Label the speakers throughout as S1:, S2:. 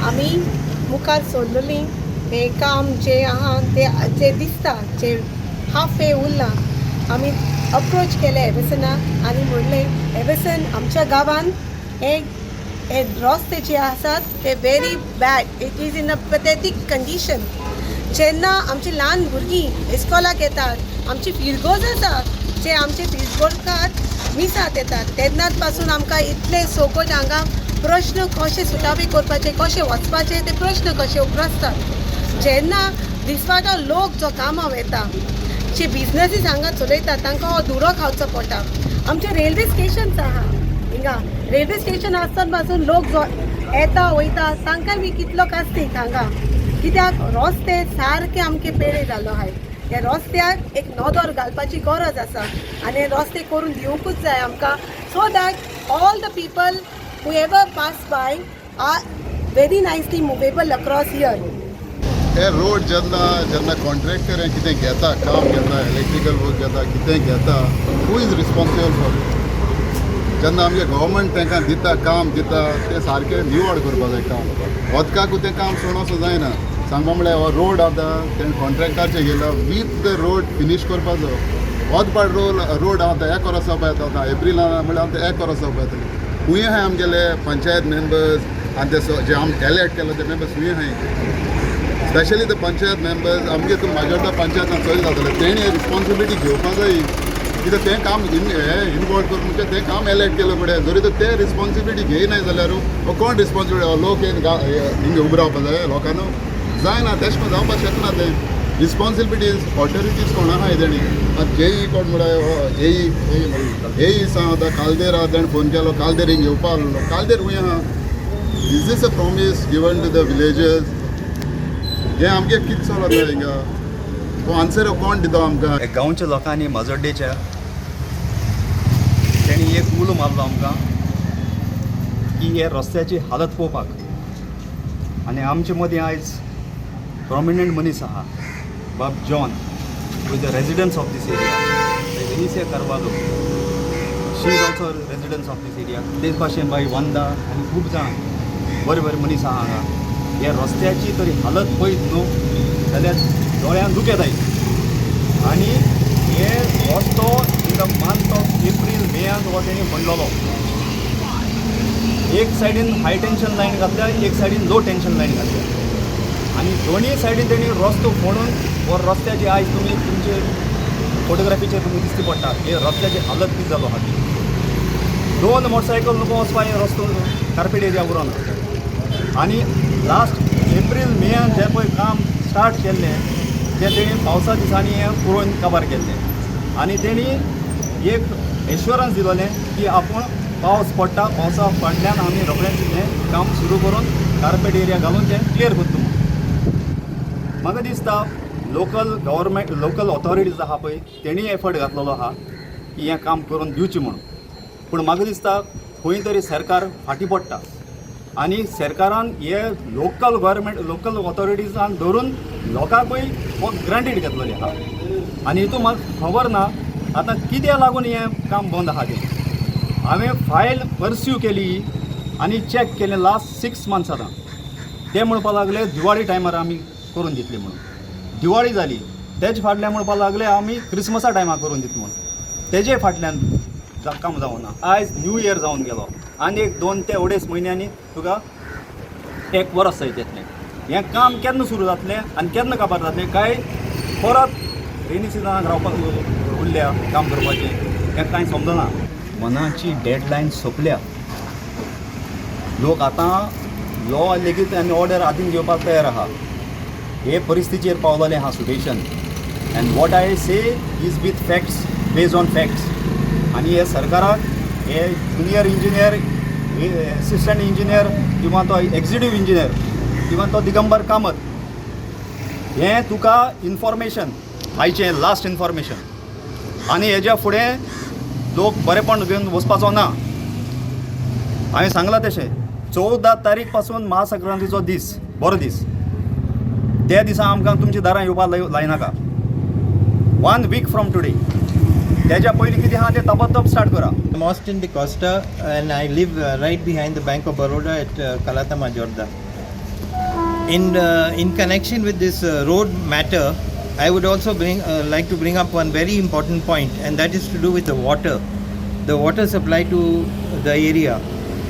S1: आमी मुखार सोडलेली हें काम जें आहा तें जें दिसता जें हाफ वे उरलां, आमी अप्रोच केलें एवेसनाक आनी म्हणलें, एवेसन, आमच्या गांवांत हे हे रस्ते जे आसात ते very bad, it is in a pathetic condition. जेन्ना आमची ल्हान भुरगीं इस्कॉलाक येतात, आमची फिरगोज आसा, जे आमचे फिरगोजकार मिसात येतात, तेन्नाच पासून आमकां इतले सोकोज हांगा प्रश्न कशे सुटावे करपाचे, कशे वचपाचे, ते प्रश्न कशे उप्रासतात. जेन्ना दिसवाडो लोक जो कामां वता, जे बिजनसीस हांगा चलयतात, तांकां हो दुरो खावचो पडटा. आमचें रेल्वे स्टेशन्स आहा हिंगा. रेल्वे स्टेशन आसतना पासून लोक जो येता वयता, तांकां बी कितलो कास्तीक हांगा, कित्याक रस्ते सारके आमके पेडे जाल्लो आहाय. ह्या रस्त्याक एक नदर घालपाची गरज आसा आनी हे रस्ते करून दिवंकूच जाय आमकां, so that all the people who ever pass by are very nicely movable across here.
S2: हे रोड जेन्ना जेन्ना कॉन्ट्रॅक्टर हें कितें घेता, काम घेता, इलेक्ट्रिकल वर्क घेता, कितें घेता, who is responsible for it? जेन्ना आमगे गव्हर्मेंट तांकां दिता, काम दिता, तें सारकें निवळ करपा जाय काम. उदकाकू तें काम सोडोंक जायना. सांगपा म्हळ्यार हो रोड आतां तेणें कॉन्ट्रॅक्टाचेर गेलो वीथ the road finish करपाचो. ओदपाड रोड आतां एक वर्स जावपा येता. आतां एप्रिलान म्हळ्यार आतां एक वर्स जावपा येतलें. खूंय आहाय आमगेले पंचायत मेंबर्स आनी ते जे आम एलेक्ट केले ते मेंबर्स खूंय आहाय? Specially the panchayat members. आमगे तूं माजोर्डा पंचायतान चड जातले, तेणी रिस्पॉन्सिबिलिटी घेवपा जाय, कित्याक तें काम हें इनवॉल्व करून, म्हणजे तें काम एलेक्ट केलें फुडें जरी तर ते रिस्पॉन्सिबिलिटी घेयनाय जाल्यार हो कोण रिस्पॉन्सिबिलिटी? लोक हिंगा उबो रावपा जाय लोकांनो? जायना, तेश कोन जावपाक शकना तें. रिस्पॉन्सिबिलिटीज ऑथॉरिटीज कोण आहाय तेणी. आतां जेई कोण म्हळ्यार एई एई आसा. आतां कालदेर आहा, तेणें फोन केलो, कालदेर हिंग येवपा आहलो. कालदेर खूंय आहा? Is this a promise given to the villagers? हें आमगे कितें चलता हिंगा? हो आन्सर कोण दिता आमकां?
S3: गांवच्या लोकांनी माजोड्डेच्या तेणी एक उलो मारलो आमकां की हे रस्त्याची हालत पळोवपाक. आनी आमचे मदीं आयज प्रोमिनंट मनीस आहा, बाब John, with the residents of this area, Venicia Carvalho, she is also residents of this area. तेच भाशेन बाई वंदा आनी खूब जाण बरे बरे मनीस आहा हांगा. हे रस्त्याची तरी हालत पळयत न्हू जाल्यार दोळ्यान दुख येताय. आनी हे रस्तो in the month of April मेयान हो तेणी म्हणलेलो. एक सायडीन हाय टेन्शन लायन घातल्या, एक सायडीन लो टेन्शन लायन घातल्या आनी दोनूय सायडीन तेणी रस्तो फोडून हो रस्त्याची आयज तुमी तुमचे फोटोग्राफीचेर तुमकां दिसती पडटा, हे रस्त्याची हालत कितें जालो आहा ती. दोन मोटरसायकल नको वचपा हे रस्तो कार्पेट एरिया उरोना. आनी लास्ट एप्रील मेयान जें पळय काम स्टार्ट केल्लें, तें तेणी पावसा दिसांनी हें पुरोवन काबार केल्लें. आनी तेणी एक एश्योरन्स दिलोलें की आपूण पावस पडटा, पावसा फाटल्यान आमी रोखडेंच हें काम सुरू करून कार्पेट एरिया घालून तें क्लियर करता म्हणून. म्हाका दिसता लोकल गव्हर्मेंट, लोकल ऑथॉरिटीज आहा पळय, तेणी एफर्ट घातलेलो आहा की हें काम करून दिवचें म्हणून. पूण म्हाका दिसता खंय तरी सरकार फाटीं पडटा आनी सरकारान हे लोकल गव्हर्मेंट, लोकल ऑथॉरिटीजान धरून लोकांकूय हो ग्रांटेड घेतलेले आहा. आनी हितून म्हाका खबर ना आतां कित्याक लागून हें काम बंद आहा तें. हांवें फायल परस्यू केली आनी चॅक केलें लास्ट 6 मंथ्स. आतां ते म्हणपाक लागले दिवाळी टायमार आमी करून दितली म्हणून. दिवाळी जाली, तेजे फाटल्यान म्हणपाक लागले आमी क्रिसमसा टायमार करून दित म्हणून. तेजे फाटल्यान काम जावना. आयज न्यू इयर जावन गेलो आनी एक 2 ते अडेच म्हयन्यांनी तुका एक वर्स जायत येतलें. हें काम केन्ना सुरू जातलें आनी केन्ना काबार जातलें? काय परत रेनी सिजनाक रावपाक उरल्या काम करपाचें? हें कांय समजना. मनाची डेडलायन सोंपल्या. लोक आतां लॉ लेगीत आनी ऑर्डर हातीन घेवपाक तयार आहा. हे परिस्थितीचेर पावलेलें आहा situation, and what I say is with facts, based on facts. आनी हे सरकाराक हे जुनियर इंजिनियर, एसिस्टंट इंजिनियर किंवा तो एक्झिक्युटीव इंजिनियर किंवा तो दिगंबर कामत, हें तुका इन्फॉर्मेशन आयचें लास्ट इन्फॉर्मेशन. आनी हेज्या फुडें लोक बरेपण घेवन वचपाचो ना. हांवें सांगलां तशें, 14 तारीख पासून महासंक्रांतीचो दीस बरो दीस. त्या दिसा आमकां तुमच्या दारां येवपाक लायनाका. वन वीक फ्रॉम टुडे, तेज्या पयलीं कितें आहा तें ताबडतोब स्टार्ट करा.
S4: I'm Austin De Costa and I live right behind the Bank of Baroda at Kalata Majorda. In connection with this road matter, I would also bring like to bring up one very important point, and that is to do with the water supply to the area.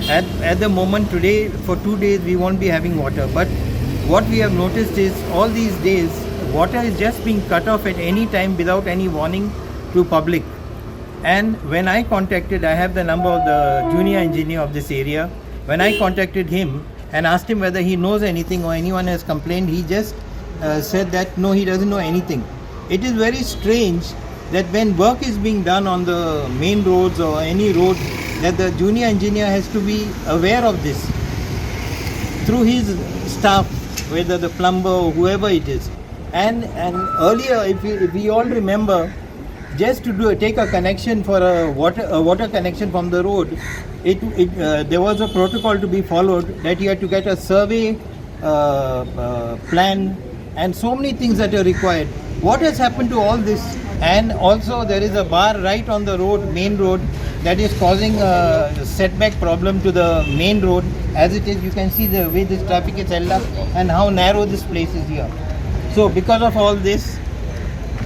S4: At the moment today, for 2 days we won't be having water. But what we have noticed is all these days, water is just being cut off at any time without any warning to public. And when I contacted, I have the number of the junior engineer of this area. When I contacted him and asked him whether he knows anything or anyone has complained, he just said that no, he doesn't know anything. It is very strange that when work is being done on the main roads or any road, that the junior engineer has to be aware of this through his staff, whether the plumber or whoever it is. And earlier, if we all remember, just to do take a connection for a water connection from the road, it there was a protocol to be followed, that you had to get a survey plan and so many things that are required. What has happened to all this? And also there is a bar right on the road, main road, that is causing a setback problem to the main road. As it is, you can see the way this traffic is held up and how narrow this place is here. So because of all this,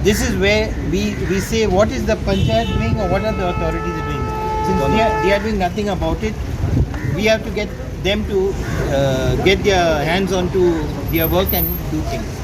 S4: this is where we say, what is the panchayat doing or what are the authorities doing? Since they are doing nothing about it, we have to get them to get their hands onto their work and do things.